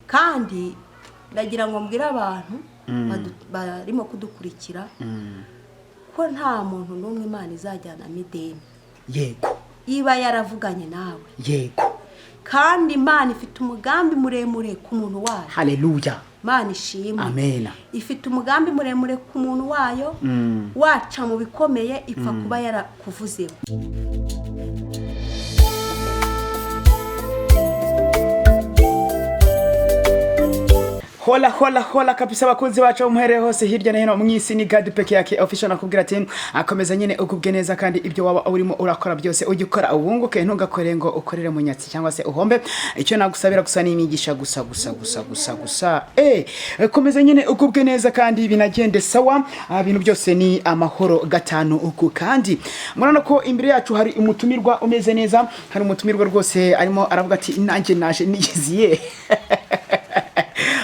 Kandi ndagira ngo mbwire abantu barimo kudukurikira ko nta muntu n'umwe Imana izajyanamo ideni. Iba yaravuganye nawe. Kandi Imana ifite umugambi muremure ku muntu wayo. Haleluya. Imana ishimwe. Amena. Ifite umugambi muremure ku muntu wayo. Waca mu bikomeye, ipfa kuba yarakuvuzeho. Hola, hola, hola kabisa, abakunzi bacu aho muhereye hose hirya no hino mu isi. Ni Gadi Peke yake Official, nakubwira ati akomeza nyine ugubwe neza, kandi ibyo waba urimo urakora byose ujye ukora wunguke, ntugakore ngo ukorere mu nyatsi cyangwa se uhombe. Icyo nagusabira gusa ni imigisha gusa gusa gusa gusa gusa. Komeza nyine ugubwe neza kandi binagende sawa. Ibintu byose ni amahoro gatanu uku. Kandi murabona ko imbere yacu hari umutumirwa umeze neza, hari umutumirwa rwose arimo aravuga ati nanjye naje niyiziye,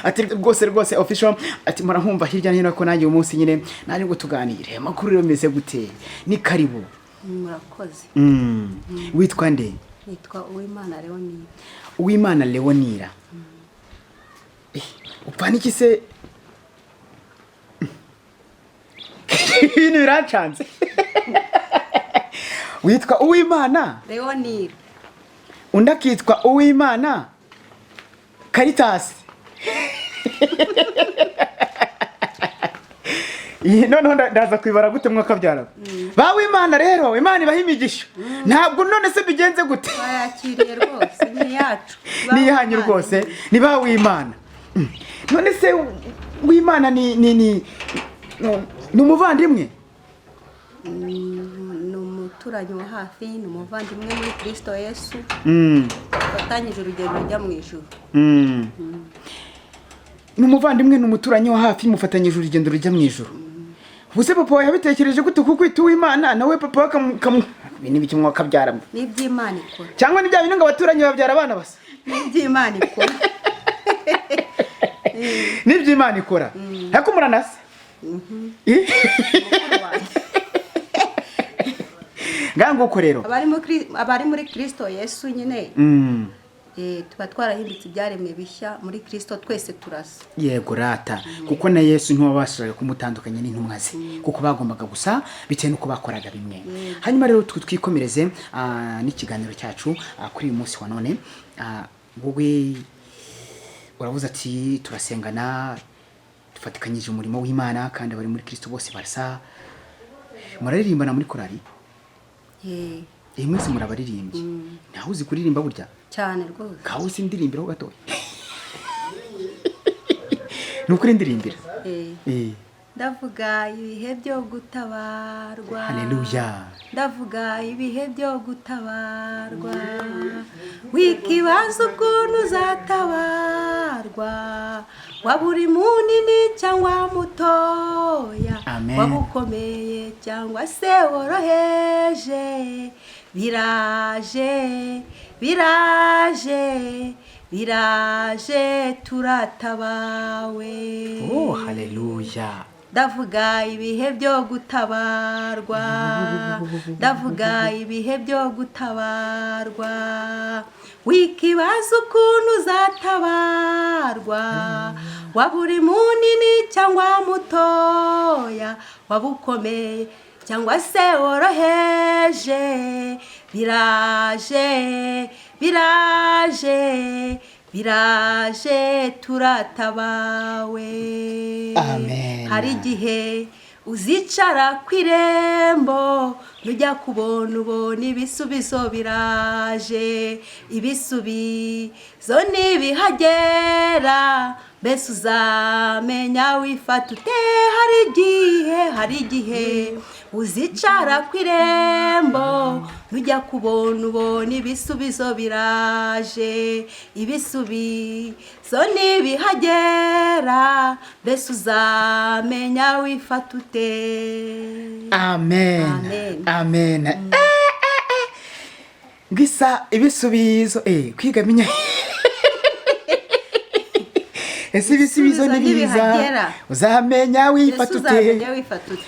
ati rwose rwose Official, ati murahumva hirya no hino ko nanjye uyu munsi nyine naje ngo tuganire. Amakuru rero meze gute? Ni karibu. Murakoze. Witwa nde? Nitwa Uwimana Leonide. Uwimana Leonira. Upfana iki se? Ibintu birancanze. Witwa Uwimana Leonide. Undi akitwa Uwimana Karitasi. Iyi noneho ndaza kwibara gute mwakabyara ba Wimana? Rero Imana ibaha imigisha. Ntabwo none se bigenze gute? Bayakiriye rwose, ni iyacu. Ni iyanyu rwose, ni ba Wimana. None se Wimana ni umuvandimwe? Ni umuturanyi wa hafi, ni umuvandimwe muri Kirisito Yesu, dufatanyije urugendo rujya mu ijuru. Ni umuvandimwe, ni umuturanyi wa hafi, mufatanyije urugendo rujya mu ijuru. Ubuse papa wawe yabitekereje gute kukwita Uwimana, nawe papa we ibi ni ibiki mwakabyara? Ni iby'Imana ikora. Cyangwa ni bya bintu ngo abaturanyi babyara abana basa? Ni iby'Imana ikora. Ni iby'Imana ikora, ariko muranasa. Mukuru wanjye. Ngaha nguko rero. Abari muri Kirisito Yesu nyine, tuba twarahindutse ibyaremwe bishya muri Kirisito, twese turasa. Yego rata, kuko na Yesu ntiwabashaga kumutandukanya n'intumwa ze, kuko bagombaga gusa bitewe n'uko bakoraga bimwe. Hanyuma rero twikomereze n'ikiganiro cyacu kuri uyu munsi wa none. Wowe uravuze ati turasengana, dufatikanyije umurimo w'Imana, kandi abari muri Kristo bose barasa. Muraririmbana muri korari? Mwese murabaririmbyi. Ntawe uzi kuririmba burya? Cyane rwose. Kawe uzi ndirimbiraho gatoya? Ni ukuri ndirimbira. Ndavuga ibihe byo gutabarwa. Haleluya. Ndavuga ibihe byo gutabarwa, wikibaza ukuntu uzatabarwa, waba uri munini cyangwa mutoya. Amen. Waba ukomeye cyangwa se woroheje, biraje, biraje, biraje, turatabawe. Oh, haleluya. Ndavuga ibihe byo gutabarwa, ndavuga ibihe byo gutabarwa, wikibaza ukuntu uzatabarwa, waba uri munini cyangwa mutoya, waba ukomeye cyangwa se woroheje, biraje, biraje, biraje, turatabawe. Amen. Hari igihe uzicara ku irembo, nujya kubona ubona ibisubizo biraje, ibisubizo nibihagera mbese uzamenya wifata ute? Hari igihe, hari igihe uzicara ku irembo, nujya kubona ubona ibisubizo biraje, ibisubizo nibihagera mbese uzamenya wifata ute? Amen. Amen. Amen. Ngisa ibisubizo, kwiga minya. Ese ibisubizo Ibisubizo nibiza nibihagera. uzamenya Mbese wifata ute? uzamenya wifata ute?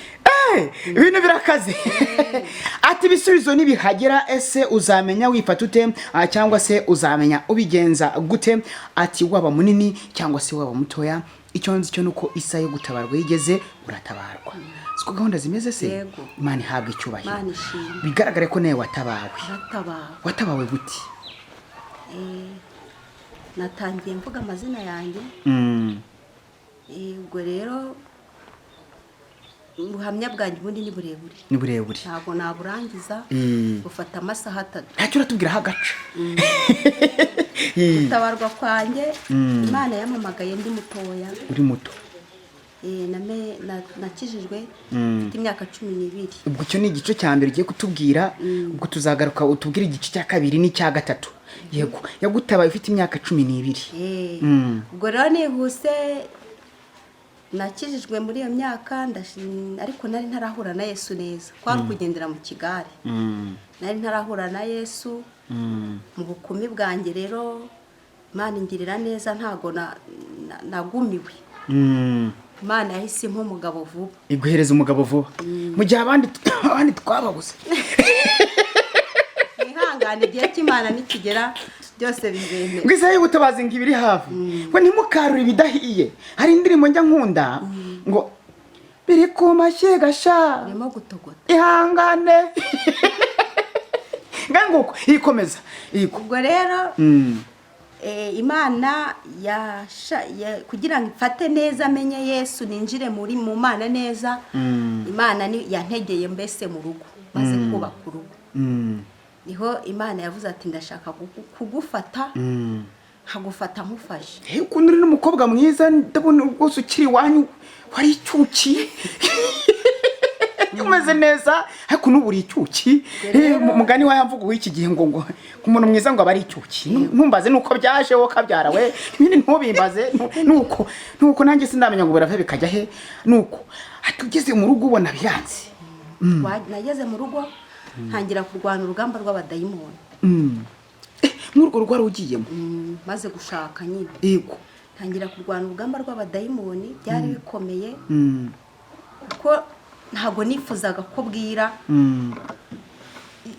Ibintu birakaze. Ati ibisubizo nibihagera, ese uzamenya wifata ute? Cyangwa se uzamenya ubigenza gute? Ati waba munini cyangwa se waba mutoya, icyo nzi cyo nuko isaha yo gutabarwa yigeze, uratabarwa. Siko gahunda zimeze se? Yego. Imana ihabwa icyubahiro. Imana ishimwe. Bigaragare ko nawe watabawe. Naratabawe. Watabawe gute? Natangiye mvuga amazina yanjye. Ubwo rero ubuhamya bwanjye ubundi ni burebure. Ni burebure. Ntabwo naburangiza. Bufata amasaha 3. Ntacyo, uratubwiraho agace. Gutabarwa kwanjye, Imana yampamagaye ndi mutoya. Uri muto. Nakijijwe mfite imyaka 12. Ubwo icyo ni igice cya mbere ugiye kutubwira, ubwo tuzagaruka utubwire igice cya kabiri n'icya gatatu. Yego, yagutabaye ufite imyaka 12. Ubwo rero nihuse, nakijijwe muri iyo myaka, ariko nari ntarahura na Yesu neza, kwari ukugendera mu kigare. Nari ntarahura na Yesu. Mu bukumi bwanjye rero Imana ingirira neza, ntago nagumiwe. Imana yahise impa umugabo vuba. Iguhereza umugabo vuba mu gihe abandi twababuze. Mwihangane, igihe cy'Imana nikigera byose bizemera. Ngo isaha y'ubutabazi ngo ibiri hafi, ngo ntimukarure ibidahiye. Hari indirimbo njya nkunda ngo biri ku mashyiga sha. Urimo gutogota. Ihangane nguko, ikomeza yego. Ubwo rero Imana kugira ngo ifate neza, amenye Yesu, ninjire mu Mana neza, Imana ni yantegeye mbese mu rugo, maze kubaka urugo, niho Imana yavuze ati ndashaka kugufata, nkagufata nkufashe. Ukuntu uri n'umukobwa mwiza, ndabona rwose ukiri iwanyu wari icyuki, umeze neza, ariko n'ubu uri icyuki. Mugani wa mvugo w'iki gihe ngo umuntu mwiza ngo aba ari icyuki. Ntumbaze nuko byaje, wowe kabyara we, ibindi ntubimbaze. Nuko nanjye sindamenya ngo birava bikajya he. Nuko ati ugeze mu rugo ubona biranze. Nageze mu rugo ntangira kurwana urugamba rw'abadayimoni. Nk'urwo rugo wari ugiyemo? Maze gushaka nyine. Ntangira kurwana urugamba rw'abadayimoni, byari bikomeye kuko ntabwo nifuzaga ko bwira.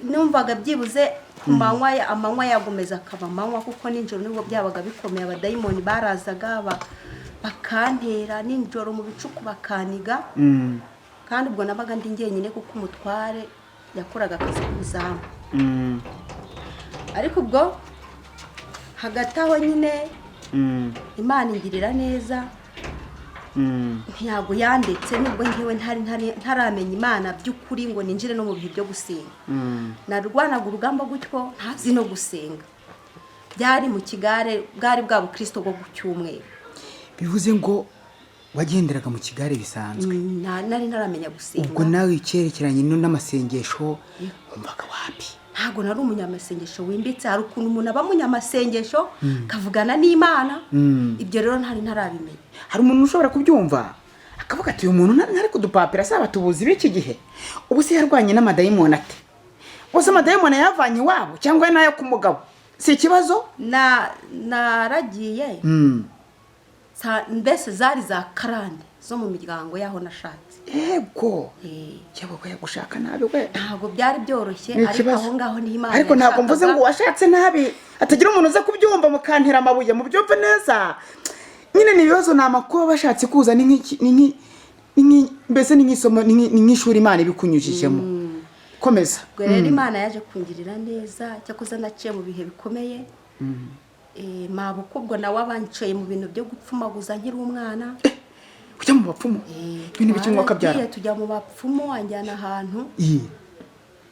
Numvaga byibuze ku manywa, amanywa yagomeza akaba amanywa, kuko nijoro nibwo byabaga bikomeye. Abadayimoni barazaga bakantera nijoro mu bicuku, bakaniga. Kandi ubwo nabaga ndi njyenyine kuko umutware yakoraga akazi k'ubuzamu. Ariko ubwo hagati aho nyine Imana ingirira neza. Ntabwo yandetse nubwo ngewe ntaramenya Imana by'ukuri ngo ninjire no mu bihe byo gusenga. Narwanaga urugamba gutyo ntazi no gusenga, byari mu kigare, bwari bwa bukristo bwo ku cyumweru. Bivuze ngo wagenderaga mu kigare bisanzwe? Nari ntaramenya gusenga. Ubwo nawe icyerekeranye n'amasengesho wumvaga wapi? Ntabwo nari umunyamasengesho wimbitse. Hari ukuntu umuntu aba umunyamasengesho akavugana n'Imana, ibyo rero ntari ntarabimenya. Hari umuntu ushobora kubyumva akavuga ati uyu muntu ntari kudupapira, asaba tubuzi b'iki gihe. Ubu se yarwanye n'amadayimoni ate? Bose amadayimoni yayavanye iwabo cyangwa n'ayo ku mugabo? Si ikibazo? Naragiye, mbese zari za karande zo mu miryango y'aho nashatse. Yego. Yewe, gushaka nabi we. Ntabwo byari byoroshye. Ni Ariko ikibazo. aho ngaho niho Imana Ariko ntabwo mvuze ngo yashakaga. washatse nabi, hatagira umuntu uza kubyumva mukantera amabuye. Mubyumve neza nyine, ni ibibazo, ni amakuba bashatse kuza, ni nk'iki, ni mbese ni nk'isomo, ni nk'ishuri Imana ibikunyujijemo. Komeza. Ubwo rero Imana yaje kungirira neza. Cyakoze naciye mu bihe bikomeye. Mabuka ubwo nawe abancoye mu bintu byo gupfumaguza nkiri umwana. Ujya mu bapfumu? Ibintu biki kabyara? Twaragiye tujya mu bapfumu, anjyana ahantu Iyi.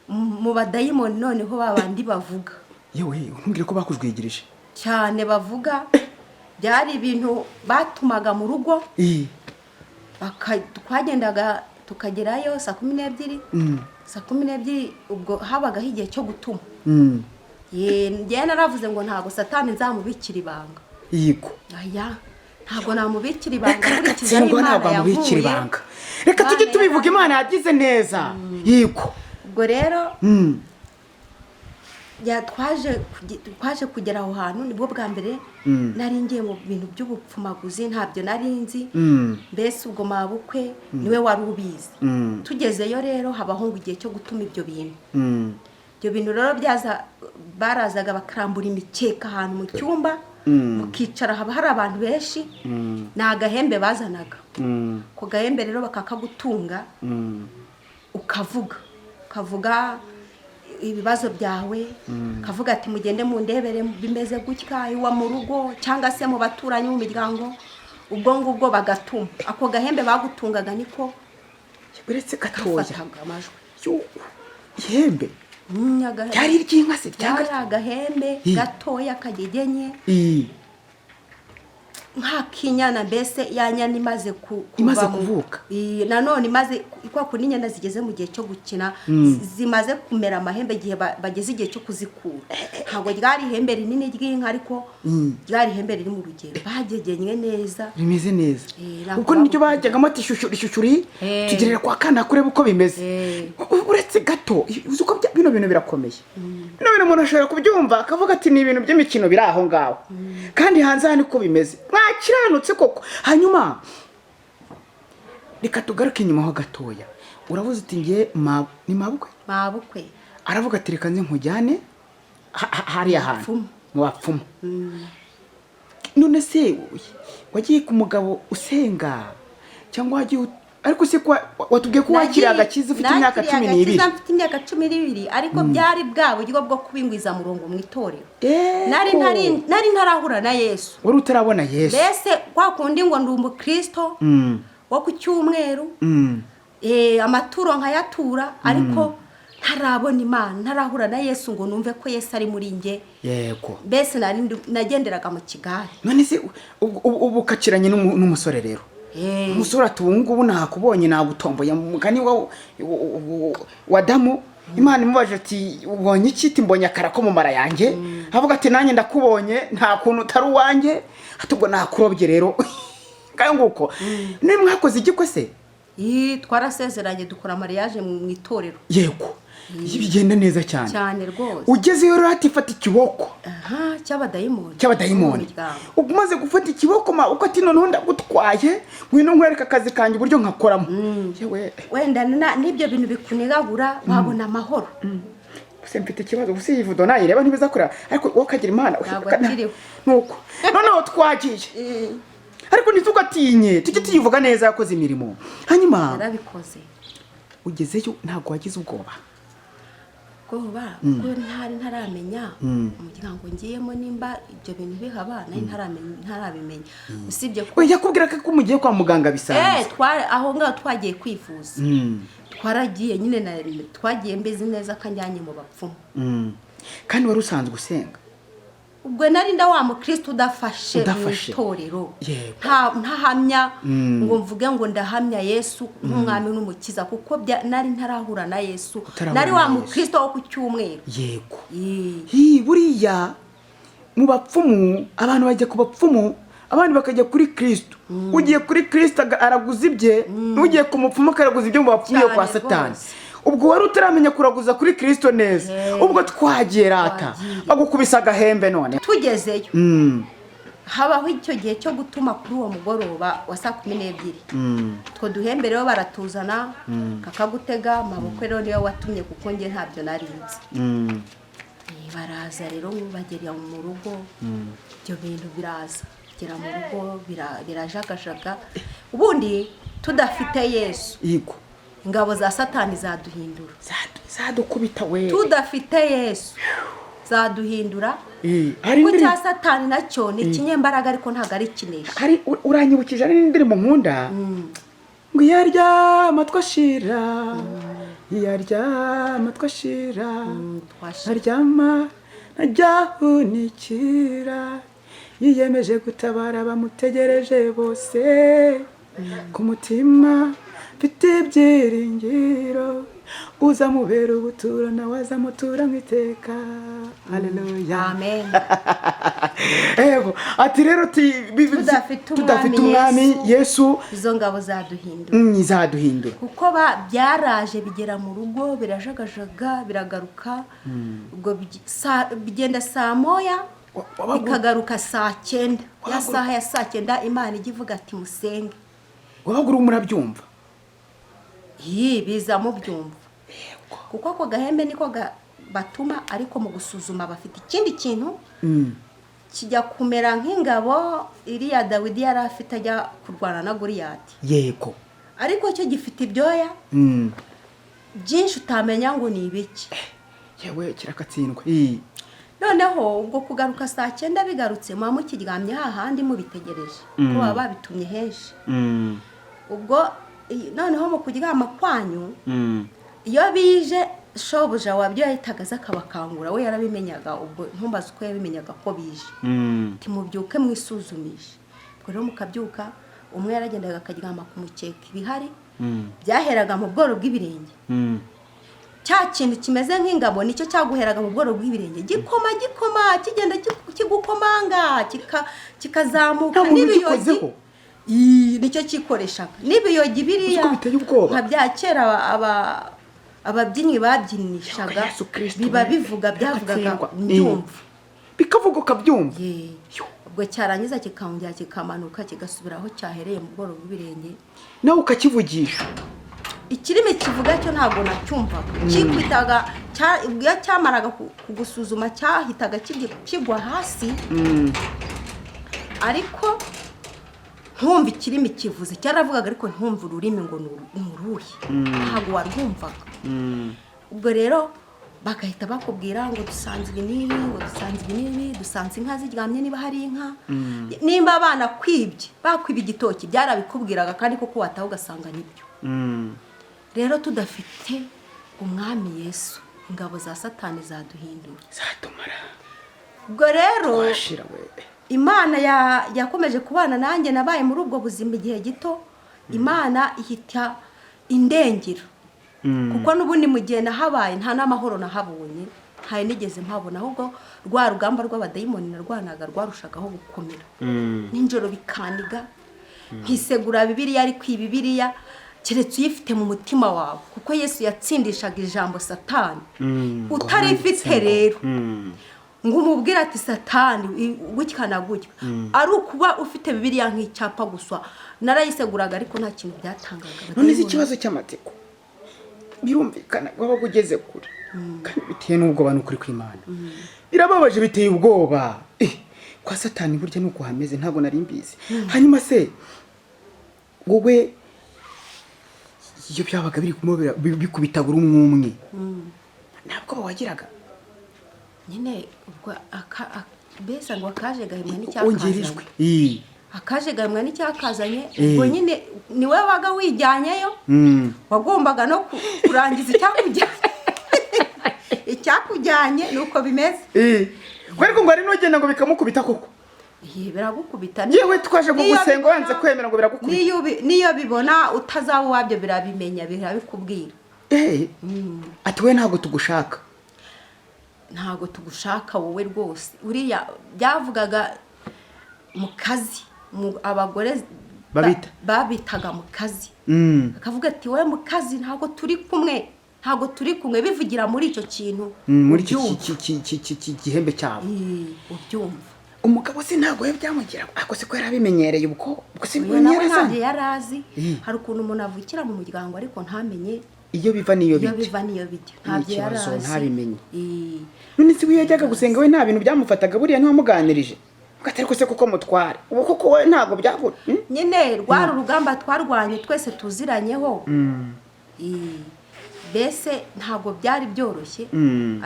mu badayimoni, noneho babandi bavuga. Yewe, ntumbwire ko bakujwigirije. Cyane, bavuga. Byari ibintu batumaga mu rugo. Twagendaga tukagerayo saa 12. Saa 12 ubwo habagaho igihe cyo gutuma. Njyewe naravuze ngo ntabwo Satani nzamubikira ibanga. Aya, ntabwo namubikira ibanga Reka nkurikije aho gatsindwa. Imana Ntabwo amubikira yankuye. ibanga, reka tujye Imana tubivuga. Imana yagize neza, yego. Ubwo rero Ya, twaje kugera aho hantu nibwo bwa mbere nari ngiye mu bintu by'ubupfumaguzi, ntabyo nari nzi. Mbese ubwo mabukwe niwe wari ubizi. Tugezeyo rero habaho ngo igihe cyo gutuma ibyo bintu. Ibyo bintu rero byaza, barazaga bakarambura imikeka ahantu mu cyumba, mukicara, haba hari abantu benshi. Ni agahembe bazanaga. Ako gahembe rero bakakagutunga, ukavuga, ukavuga ibibazo byawe, ukavuga ati: "Mugende mundebere bimeze gutya iwa mu rugo cyangwa se mu baturanyi, mu miryango." Ubwo ngubwo bagatuma ako gahembe bagutungaga niko Uretse gatoya. kafataga amajwi. Yo, ihembe Agahembe. Ryari iry'inka se cyangwa? Ryari agahembe gatoya kagegenye nk'ak'inyana, mbese ya nyana imaze kuva Imaze kuvuka. Nanone imaze kwa kundi inyana zigeze mu gihe cyo gukina, zimaze kumera amahembe, igihe bageze igihe cyo kuzikura. Ntabwo ryari ihembe rinini ry'inka, ariko ryari ihembe riri mu rugero, bagegenywe neza. Rimeze neza. Ntabwo Ubwo niryo bajyagamo ati: "Shyushyuri, shyushyuri, tugerera kwa kana kureba uko bimeze." Uretse gato, uzi ko bino bintu birakomeye. Bino bintu umuntu ashobora kubyumva akavuga ati: "Ni ibintu by'imikino biri aho ngaho," kandi hanze aha niko bimeze. Mwakiranutse koko. Hanyuma reka tugaruke inyuma ho gatoya. Uravuze uti ngiye ni mabukwe? Mabukwe. Aravuga ati: "Reka nze nkujyane hariya hantu Bapfumu. mu bapfumu." None se wagiye ku mugabo usenga cyangwa wagiye ariko se ko watubwiye ko wakiriye agakiza ufite imyaka Nakiriye 12? agakiza mfite imyaka 12, ariko byari bwa buryo bwo kubingwiza murongo mu itorero. Nari ntarahura na Yesu. Wari utarabona Yesu. Mbese kwa kundi ngo ndi umukristo wo ku cyumweru, amaturo nkayatura, ariko ntarabona Imana, ntarahura na Yesu ngo numve ko Yesu ari muri njye. Mbese nagenderaga mu kigare. None se ubu ukakiranye n'umusore rero? Umusore ati: "Ubu ngubu nakubonye, nagutomboye." Mu mugani wa Damu, Imana imubaje ati: "Ubonye iki?" Ati: "Mbonye akara ko mu mara yanjye." Avuga ati: "Nanjye ndakubonye, nta kuntu utari uwanjye." Ati: "Ubwo nakurobye rero." Ngayo nguko, niba mwakoze igikwe se? Ii, twarasezeranye, dukora mariage mu itorero. Yego, bigenda neza cyane. Cyane rwose. Ugezeyo rero ati: "Fata ikiboko." Aha, cy'abadayimoni. Cy'abadayimoni. Umuryango. Ubwo umaze gufata ikiboko, ma uko ati: "Noneho ndagutwaye, ngwino nkwereke akazi kanjye uburyo nkakoramo." Yewe! Wenda n'ibyo bintu bikunigagura wabona amahoro. Gusa mfite ikibazo gusa, iyi video nayireba ntibizakorera, ariko wowe ukagira Imana. Ntabwo akiriho. Nuko noneho twagiye, ariko ntitugatinye, tujye tuyivuga neza, yakoze imirimo. Hanyuma Yarabikoze. ugezeyo ntabwo wagize ubwoba? Ubwoba, kuko ntari ntaramenya umuryango ngiyemo nimba ibyo bintu bihaba, nari ntarabimenya, usibye ko We yakubwira ko mugiye kwa muganga bisanzwe? Aho ngaho twagiye kwivuza. Twaragiye nyine, twagiye mbizi neza ko anjyanye mu bapfumu. Kandi wari usanzwe usenga? Ubwo nari nda wa mukristo udafashe mu Udafashe. itorero. Ntahamya ngo mvuge ngo ndahamya Yesu nk'umwami n'umukiza, kuko nari ntarahura na Yesu. Utarahura Nari na wa Yesu. mukristo wo ku cyumweru. Hi, buriya mu bapfumu abantu bajya ku bapfumu, abandi bakajya kuri Kristo. Ugiye kuri Kristo araguza ibye, n'ugiye ku mupfumu akaraguza ibyo mu bapfumu yo kwa Cyane Satani. rwose. Ubwo wari utaramenya kuraguza kuri Kristo neza. Ubwo twagiye rata. Twagiye. Bagukubise agahembe none. Tugezeyo, habaho icyo gihe cyo gutuma kuri uwo mugoroba wa saa 12. Utwo duhembe rero baratuzana, kakagutega. Mabukwe rero niwe watumye, kuko njye ntabyo nari nzi. Baraza rero bagera mu rugo, ibyo bintu biraza bigera mu rugo, birajagajaga. Ubundi tudafite Yesu, ingabo za Satani zaduhindura. Zadukubita we. Tudafite Yesu zaduhindura. Hari Kuko indirimbo icya Satani nacyo ni ikinyembaraga, ariko ntabwo ari ikinesha. Hari uranyibukije, hari n'indirimbo nkunda ngo: "Iyo aryama twashira, iyo aryama twashira." Twashira. Aryama ntajyahunikira, yiyemeje gutabara abamutegereje bose ku mutima. Mfite ibyiringiro, uzamubera ubuturo, nawe azamutura nk'iteka. Haleluya. Amen. Ego, ati rero Tudafite umwami tudafite umwami Yesu, Yesu, izo ngabo zaduhindura. Izaduhindura. Kuko byaraje bigera mu rugo, birajagajaga, biragaruka. Ubwo bigenda saa 1, bikagaruka saa 9, ya saha ya saa 9 Imana ijya ivuga ati musenge. Wabaga urimo urabyumva? Iyi biza mubyumva, kuko ako gahembe niko batuma, ariko mu gusuzuma bafite ikindi kintu kijya kumera nk'ingabo iriya Dawidi yari afite ajya kurwana na Goliyati. Ariko cyo gifite ibyoya byinshi utamenya ngo ni ibiki. Yewe, kirakatsindwa. Noneho ubwo kugaruka saa 9 bigarutse, muba mukiryamye hahandi mubitegereje, ko baba babitumye henshi. Ubwo noneho mu kuryama kwanyu, iyo bije, shobuja wabyo yahitaga aza akabakangura. We yarabimenyaga, ubwo ntumbaze uko yabimenyaga ko bije. Ati mubyuke mwisuzumishe. Ubwo rero mukabyuka, umwe yaragendaga akaryama ku mukeka. Ibihari byaheraga mu bworo bw'ibirenge. Cya kintu kimeze nk'ingabo nicyo cyaguheraga mu bworo bw'ibirenge, gikoma gikoma, kigenda kigukomanga, kikazamuka. Nta muntu N'ibiyogi. ugikozeho? Ii, nicyo cyikoreshaga n'ibiyogi biriya. Uzi ko biteye ubwoba? Nka bya kera ababyinnyi babyinishaga. Yesu Kristo, biba we. bivuga, byavugaga. Biratsindwa. Mbyumva. Bikavuga ukabyumva. Ye. Ubwo cyarangiza kikongera kikamanuka, kigasubira aho cyahereye mu bworo bw'ibirenge. Nawe ukakivugisha? Ikirimi kivuga cyo ntabwo nacyumvaga. Kikwitaga iyo cyamaraga kugusuzuma cyahitaga kigwa hasi, ariko ntumva ikirimi kivuze. Cyaravugaga ariko ntumva ururimi ngo ni uruhe, ntabwo warwumvaga. Ubwo rero bagahita bakubwira ngo dusanze ibi n'ibi, ngo dusanze ibi n'ibi, dusanze inka ziryamye, niba hari inka, nimba abana kwibye, bakwiba igitoki, byarabikubwiraga. Kandi koko wataha ugasanga nibyo. Rero tudafite umwami Yesu, ingabo za Satani zaduhindura. Zatumara. Ubwo rero Washira we. Imana yakomeje kubana nanjye. Nabaye muri ubwo buzima igihe gito, Imana ihita indengera, kuko n'ubundi mu gihe nahabaye nta n'amahoro nahabonye, ntayo nigeze mpabona. Ahubwo rwa rugamba rw'abadayimoni narwanaga rwarushagaho gukomera. Nijoro bikaniga, nkisegura Bibiliya, ariko iyi Bibiliya keretse uyifite mu mutima wawe, kuko Yesu yatsindishaga ijambo Satani. Utarifite rero ngo umubwire ati Satani gutya na gutya, ari ukuba ufite Bibiliya nk'icyapa gusa. Narayiseguraga ariko nta kintu byatangaga. None se ikibazo cy'amatsiko, birumvikana waba ugeze kure, kandi biteye n'ubwoba, ni ukuri kw'Imana birababaje, biteye ubwoba. Kwa Satani burya nuko hameze, ntabwo nari mbizi. Hanyuma se wowe iyo byabaga biri kumubera bikubita buri umwe umwe, ntabwo wagiraga? Nyine ubwo mbese ngo akaje gahimwa Ongera ijwi. n'icyakazanye. Akaje gahimwa n'icyakazanye. Ubwo nyine ni wowe waga wijyanyeyo, wagombaga no kurangiza icyakujyanye. Icyakujyanye ni uko bimeze. Ariko ngo hari n'ugenda ngo bikamukubita koko? Iye, biragukubita. Yewe, twaje Niyo kugusenga wanze kwemera, ngo biragukubita. Niyo bibona utazaba uwabyo, birabimenya, birabikubwira. Ati we ntabwo tugushaka. Ntabwo tugushaka wowe rwose. Uriya byavugaga mu kazi, abagore Babita. Babitaga mu kazi. Akavuga ati wowe mu kazi ntabwo turi kumwe, ntabwo turi kumwe. Bivugira muri icyo kintu. Muri iki Ubyumva. gihembe cyabo. Ubyumva. Umugabo se ntabwo we byamugira, ariko se ko yari abimenyereye, ubwo se Uyu nawe yarasanze? ntabyo yari azi. Hari ukuntu umuntu avukira mu muryango ariko ntamenye iyo biva n'iyo iyo bijya. Biva n'iyo bijya, ntabyo yari Ikibazo, azi. ntabimenye. None se iyo yajyaga gusenga we nta bintu byamufataga? Buriya ntiwamuganirije ngo atari ko se kuko mutware ubu koko we ntabwo byabura? Nyine rwari urugamba twarwanye twese tuziranyeho. Mbese ntabwo byari byoroshye,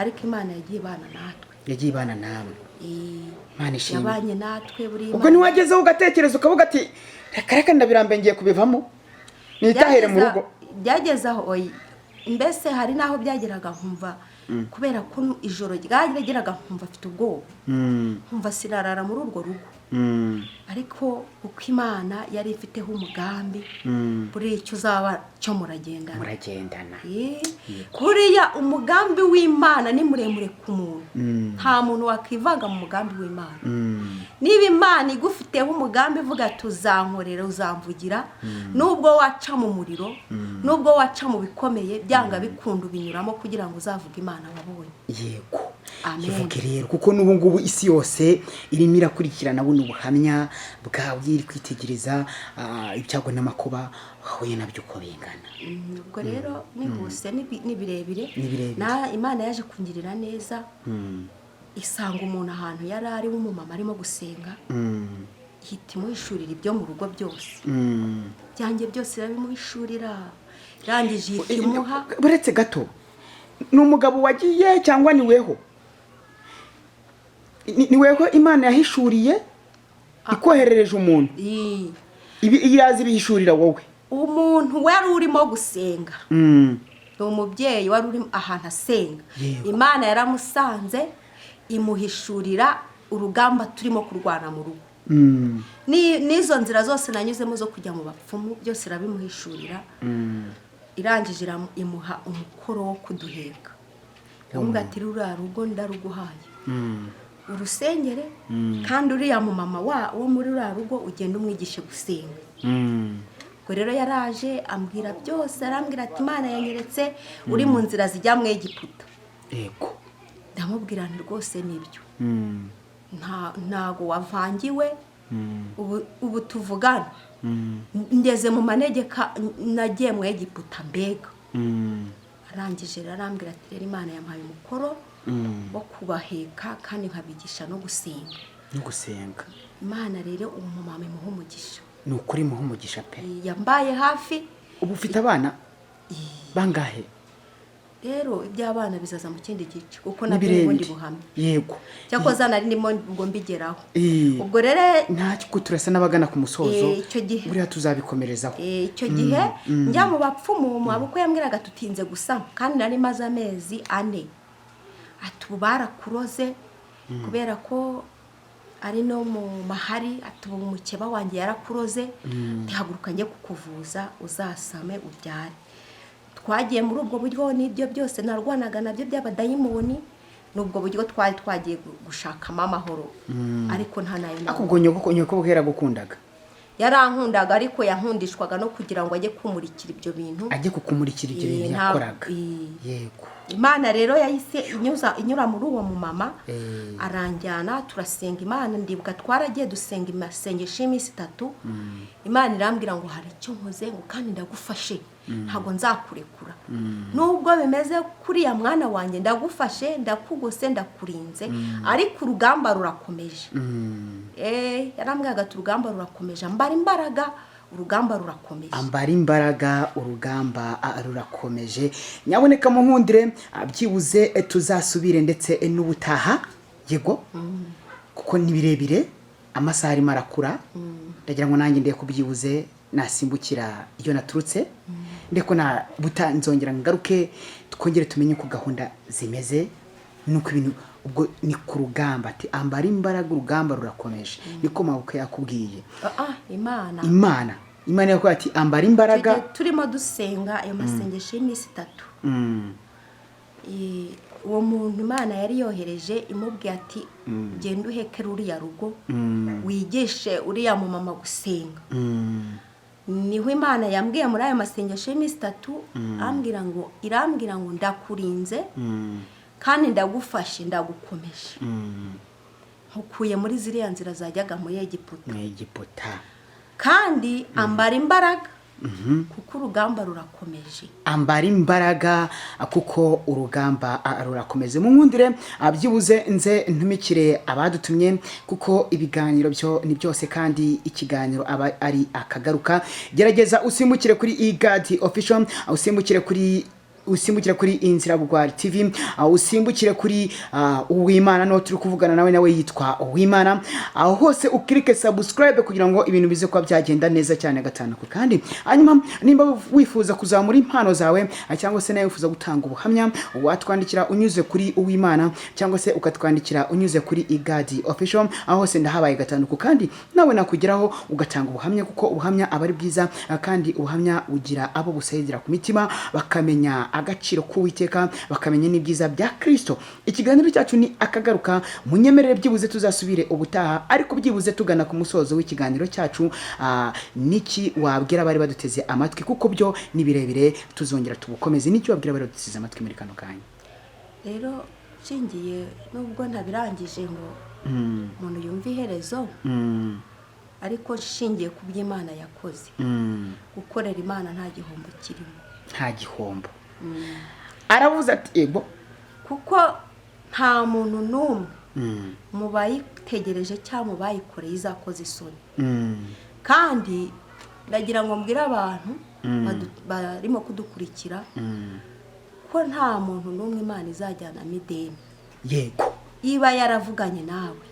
ariko Imana yagiye ibana natwe. Yagiye ibana nawe. Imana ishimwe. Yabanye natwe buri Ubwo ntiwagezeho ugatekereza ukavuga ati reka reka, ndabirambe, ngiye kubivamo nitahire mu rugo? Byageze aho, oya. Mbese hari n'aho byageraga nkumva, kubera ko ijoro ryageraga nkumva afite ubwoba, nkumva sinarara muri urwo rugo. Ariko uko Imana yari ifiteho umugambi, buriya icyo uzaba cyo muragendana. Muragendana. Buriya umugambi w'Imana ni muremure ku muntu, nta muntu wakwivanga mu mugambi w'Imana. Niba Imana igufiteho umugambi, ivuga tuzankorera, uzamvugira, nubwo waca mu muriro, nubwo waca mu bikomeye, byanga bikunda ubinyuramo kugira ngo uzavuge Imana wabonye. Yego. Amen. Ivuge rero, kuko n'ubu ngubu isi yose irimo irakurikirana buno buhamya bwawe, iri kwitegereza ibyago n'amakuba wahuye nabyo uko bingana. Ubwo rero nihuse, ni birebire. Ni birebire. Na Imana yaje kungirira neza, isanga umuntu ahantu yari ari w'umumama arimo gusenga, ihita imuhishurira ibyo mu rugo byose, byanjye byose irabimuhishurira, irangije ihita imuha Buretse gato, ni umugabo wagiye cyangwa ni weho? Ni weho Imana yahishuriye ikoherereje umuntu? Ii. Ibi iraza ibihishurira wowe? Umuntu wari urimo gusenga, ni umubyeyi wari uri ahantu asenga. Imana yaramusanze, imuhishurira urugamba turimo kurwana mu rugo. N'izo nzira zose nanyuzemo zo kujya mu bapfumu, byose irabimuhishurira. Irangije imuha umukoro wo kuduheka, iramubwira ati: "Ruriya rugo ndaruguhaye, urusengere, kandi uriya mumama wo muri ruriya rugo ugenda umwigishe gusenga." Ubwo rero yaraje ambwira byose, arambwira ati: "Imana yanyeretse uri mu nzira zijya mu Egiputa." Ndamubwira nti: "Rwose nibyo, ntago wavangiwe. Ubu tuvugana ngeze mu manegeka, nagiye mu Egiputa mbega." Arangije rero arambwira ati: "Rero Imana yampaye umukoro wo kubaheka kandi nkabigisha no gusenga." No gusenga. Imana rero uwo mumama imuha umugisha. Ni ukuri, muha umugisha pe. Yambaye hafi. Ubu ufite abana bangahe? Rero iby'abana bizaza mu kindi gice, kuko Ni nabyo ni ubundi birebire. buhamya. Cyakoze nari ndimo ngo mbigeraho. Ubwo rero Ntacyo, turasa n'abagana ku musozo. Icyo gihe Buriya tuzabikomerezaho. Icyo gihe njya mu bapfumu, mu uko yambwiraga tutinze gusa, kandi nari maze amezi 4, ati: "Ubu barakuroze kubera ko ari no mu mahari," ati: "Ubu mukeba wanjye yarakuroze, ntihaguruka njye kukuvuza, uzasame ubyare." Twagiye muri ubwo buryo, n'ibyo byose narwanaga nabyo by'abadayimoni, ni ubwo buryo twari twagiye gushakamo amahoro, ariko nta nayo Ariko nabonye. Ubwo nyoko yaragukundaga? Yarankundaga, ariko yankundishwaga no kugira ngo ajye kumurikira ibyo bintu. Ajye kukumurikira ibyo bintu yakoraga. Imana rero yahise inyura muri uwo mumama, aranjyana turasenga Imana. Ndibuka twaragiye dusenga amasengesho y'iminsi 3. Imana irambwira ngo hari icyo nkoze, ngo kandi ndagufashe, ntabwo nzakurekura nubwo bimeze kuriya, mwana wanjye, ndagufashe, ndakugose, ndakurinze, ariko urugamba rurakomeje. Yarambwiraga ati: "Urugamba rurakomeje, ambara imbaraga, urugamba rurakomeje." Ambara imbaraga, urugamba rurakomeje. Nyaboneka munkundire, byibuze tuzasubire ndetse n'ubutaha, yego, kuko ni birebire, amasaha arimo arakura. Ndagira ngo nanjye ndebe ko byibuze nasimbukira iyo naturutse, ndeko na buta nzongera ngaruke, twongere tumenye uko gahunda zimeze nuko ibintu. Ubwo ni ku rugamba, ati: "Ambara imbaraga, urugamba rurakomeje," niko mabukwe yakubwiye? Ah, Imana. Imana yakubwiye ati: "Ambara imbaraga." Icyo gihe turimo dusenga ayo masengesho y'iminsi 3, uwo muntu Imana yari yohereje imubwiye ati: "Genda uheke ruriya rugo, wigishe uriya mumama gusenga." Niho Imana yambwiye muri ayo masengesho y'iminsi 3, ambwira ngo, irambwira ngo: "Ndakurinze kandi ndagufashe, ndagukomeje, nkukuye muri ziriya nzira zajyaga muri Egiputa." Mu Egiputa. Kandi ambara imbaraga kuko urugamba rurakomeje. Ambara imbaraga kuko urugamba rurakomeze. Munkundire, byibuze nze ntumikire abadutumye, kuko ibiganiro byo ni byose kandi ikiganiro aba ari akagaruka. Gerageza usimbukire kuri Igadi Official, usimbukire kuri Usimbukire kuri Inzira Bugwari TV, usimbukire kuri Uwimana, no turi kuvugana nawe, nawe yitwa Uwimana. Aho hose ukirike subscribe kugira ngo ibintu bize kuba byagenda neza cyane gatanu ku kandi. Hanyuma nimba wifuza kuzamura impano zawe, cyangwa se nawe wifuza gutanga ubuhamya, watwandikira unyuze kuri Uwimana cyangwa se ukatwandikira unyuze kuri Igadi Official. Aho hose ndahabaye gatanu ku kandi, nawe nakugeraho ugatanga ubuhamya, kuko ubuhamya aba ari bwiza, kandi ubuhamya bugira abo busayidira ku mitima, bakamenya agaciro k'Uwiteka, bakamenya n'ibyiza bya Kristo. Ikiganiro cyacu ni akagaruka. Munyemerere byibuze tuzasubire ubutaha, ariko byibuze tugana ku musozo w'ikiganiro cyacu, niki wabwira abari baduteze amatwi? Kuko byo ni birebire, tuzongera tubukomeze. Niki wabwira abari baduteze amatwi muri kano kanya? Rero nshingiye, nubwo ntabirangije ngo umuntu yumve iherezo, ariko nshingiye ku byo Imana yakoze, gukorera Imana nta gihombo kirimo. Nta gihombo, aravuze ati ego. Kuko nta muntu n'umwe mu bayitegereje cyangwa mu bayikoreye izakoze isoni. Kandi ndagira ngo mbwire abantu barimo kudukurikira ko nta muntu n'umwe Imana izajyanamo ideni iba yaravuganye nawe.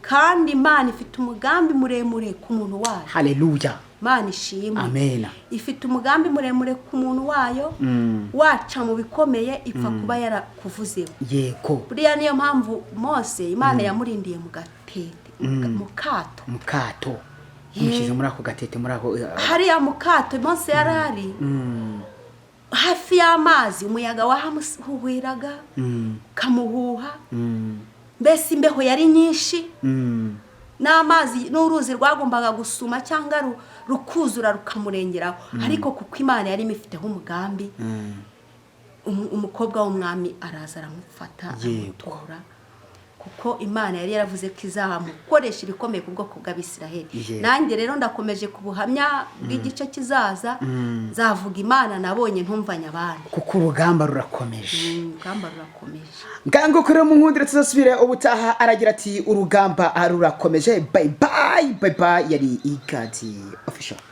Kandi Imana ifite umugambi muremure ku muntu wayo. Haleluya. Imana ishimwe. Amena. Ifite umugambi muremure ku muntu wayo. Waca mu bikomeye, ipfa kuba yarakuvuzeho. Buriya niyo mpamvu Mose Imana yamurindiye mu gatete, mu kato. Mu kato, umushyize muri ako gatete, muri ako Hariya mu kato Mose yari ari hafi y'amazi, umuyaga wahamuhuhiraga, ukamuhuha. Mbese imbeho yari nyinshi, n'amazi n'uruzi rwagombaga gusuma cyangwa rukuzura rukamurengeraho, ariko kuko Imana yari imufiteho umugambi, umukobwa w'umwami araza aramufata, aramutora, kuko Imana yari yaravuze ko izamukoresha ibikomeye ku bwoko bw'Abisiraheli. Nanjye rero ndakomeje ku buhamya bw'igice kizaza, nzavuga Imana nabonye ntumvanye abandi. Kuko urugamba rurakomeje. Urugamba rurakomeje. Ngango kuri mu nkundire, tuzasubire ubutaha. Aragira ati urugamba rurakomeje. Bye bye, bye bye. Yari Igadi Official.